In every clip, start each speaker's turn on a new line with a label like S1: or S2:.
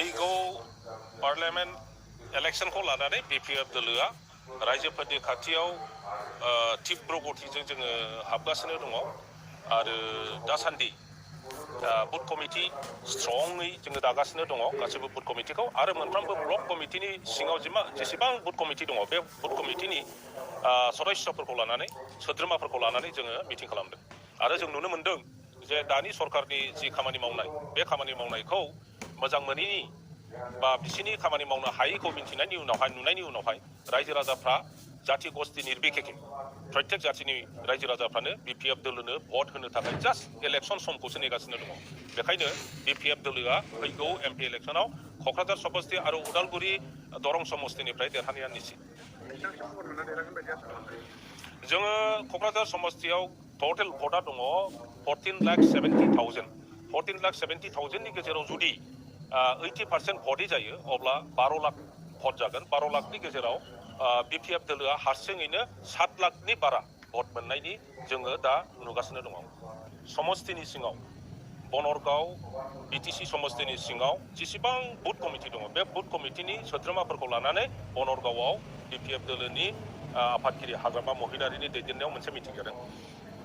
S1: फैगौ पार्लियामेन्ट इलेक्शनखौ लानानै BPF दोलोआ रायजोफोरनि खाथियाव तीव्र गतिजों जोङो हाबगासिनो दङ आरो दासान्दि बुथ कमिटि स्ट्रङै जोङो दागासिनो दङ गासैबो बुथ कमिटिखौ आरो मोनफ्रोमबो ब्लक कमिटिनि सिङाव जेसेबां बुथ कमिटि दङ बे बुथ कमिटिनि सदस्यफोरखौ लानानै सोद्रोमाफोरखौ लानानै जोङो मिटिं खालामदों आरो जों नुनो मोनदों जे दानि सरकारनि जि खामानि मावनाय बे खामानि मावनायखौ मोजां मोनैनि बा बिसिनि खामानि मावनो हायैखौ मिन्थिनायनि उनावहाय नुनायनि उनावहाय रायजो राजाफ्रा जाथि गस्ति निर्बिखेखे प्रत्येक जाथिनि रायजो राजाफ्रानो BPF दोलोनो भट होनो थाखाय जास्ट इलेक्शन समखौसो नेगासिनो दङ बेखायनो BPF दोलोआ फैगौ MP इलेक्शनाव क'क्राझार समस्ति आरो उदालगुरि दरं समस्तिनिफ्राय देरहानाया निश्चित जोङो क'क्राझार समस्तियाव टटेल भटआ दङ 14,70,000 14,70,000नि गेजेराव जुदि 80% भटै जायो अब्ला 12 लाख भट जागोन 12 लाखनि गेजेराव BPF दोलोआ हारसिङैनो 7 लाखनि बारा भट मोननायनि जोङो दा नुगासिनो दङ समस्तिनि सिङाव बनरगाव BTC समस्तिनि सिङाव जेसेबां बुथ कमिटि दङ बे बुथ कमिटिनि सोद्रोमाफोरखौ लानानै बनरगावआव BPF दोलोनि आफादगिरि हाग्रामा महिलारिनि दैदेननायाव मोनसे मिटिं जादों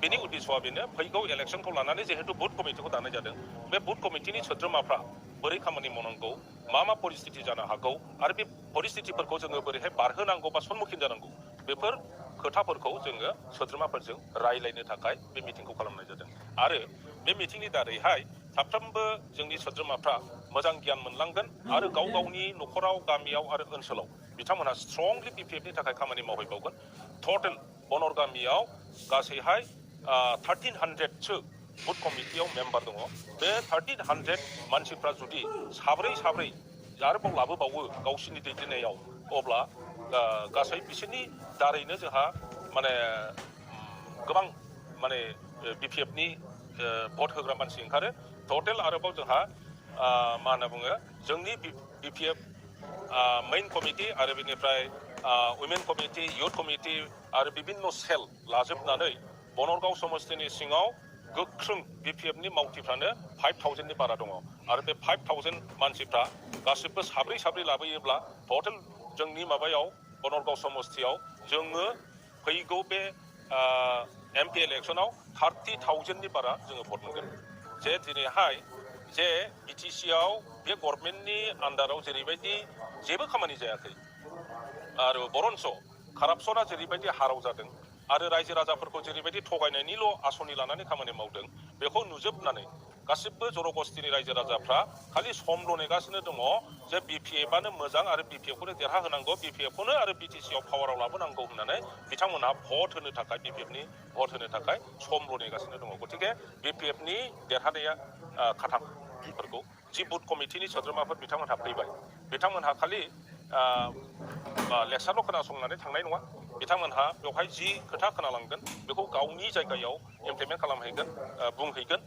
S1: बेनि उद्देश्यआ बेनो फैगौ इलेक्शनखौ लानानै जिहेतु बुथ कमिटिखौ दानाय जादों बे बुथ कमिटिनि सोद्रोमाफ्रा बोरै खामानि मावनांगौ मा परिस्थिति जानो हागौ आरो बे परिस्थितिफोरखौ जोङो बोरैहाय बारहोनांगौ बा सन्मुखीन जानांगौ बेफोर खोथाफोरखौ जोङो सोद्रोमाफोरजों रायलायनो थाखाय बे मिटिंखौ खालामनाय जादों आरो बे मिटिंनि दारैहाय साफ्रोमबो जोंनि सोद्रोमाफ्रा मोजां गियान मोनलांगोन आरो गाव गावनि न'खराव गामियाव आरो ओनसोलाव बिथांमोनहा स्ट्रंलि BPFनि थाखाय खामानि मावहैबावगोन टटेल बनर गामियाव गासैहाय 1300सो बुथ कमिटियाव मेम्बार दङ बे 1300 मानसिफ्रा जुदि साब्रै आरोबाव लाबोबावो गावसिनि दैदेननायाव अब्ला गासै बिसोरनि दारैनो जोंहा माने गोबां माने BPFनि भट होग्रा मानसि ओंखारो टटेल आरोबाव जोंहा मा होनना बुङो जोंनि BPF मेइन कमिटि आरो बेनिफ्राय वुमेन कमिटि युथ कमिटि आरो बिभिन्न सेल लाजोबनानै बनरगाव समस्तिनि सिङाव गोख्रों BPFनि मावथिफ्रानो 5,000नि बारा दङ आरो बे 5,000 मानसिफ्रा गासिबो साब्रै लाबोयोब्ला टटेल जोंनि माबायाव बनरगाव समस्तियाव जोङो फैगौ बे MP इलेक्शनाव 30,000नि बारा जोङो भट मोनगोन जे दिनैहाय जे BTCआव बे गभर्नमेन्टनि आन्डाराव जेरैबायदि जेबो खामानि जायाखै आरो बरन्स कारापसना जेरैबायदि हाराव जादों आरो रायजो राजाफोरखौ जेरैबायदि थगायनायनिल' आसनि लानानै खामानि मावदों बेखौ नुजोबनानै गासिबो जरगस्तिनि रायजो राजाफ्रा खालि समल' नेगासिनो दङ जे BPFआनो मोजां आरो BPFखौनो देरहाहोनांगौ BPFखौनो आरो BTCआव पावाराव लाबोनांगौ होननानै बिथांमोनहा भट होनो थाखाय BPFनि भट होनो थाखाय समल' नेगासिनो दङ गतिके BPFनि देरहानाया खाथांफोरखौ जि बुथ कमिटिनि सोद्रोमाफोर बिथांमोनहा फैबाय बिथांमोनहा खालि लेक्सारल' खोनासंनानै थांनाय नङा बिथांमोनहा बेवहाय जि खोथा खोनालांगोन बेखौ गावनि जायगायाव इमप्लिमेन्ट खालामहैगोन बुंहैगोन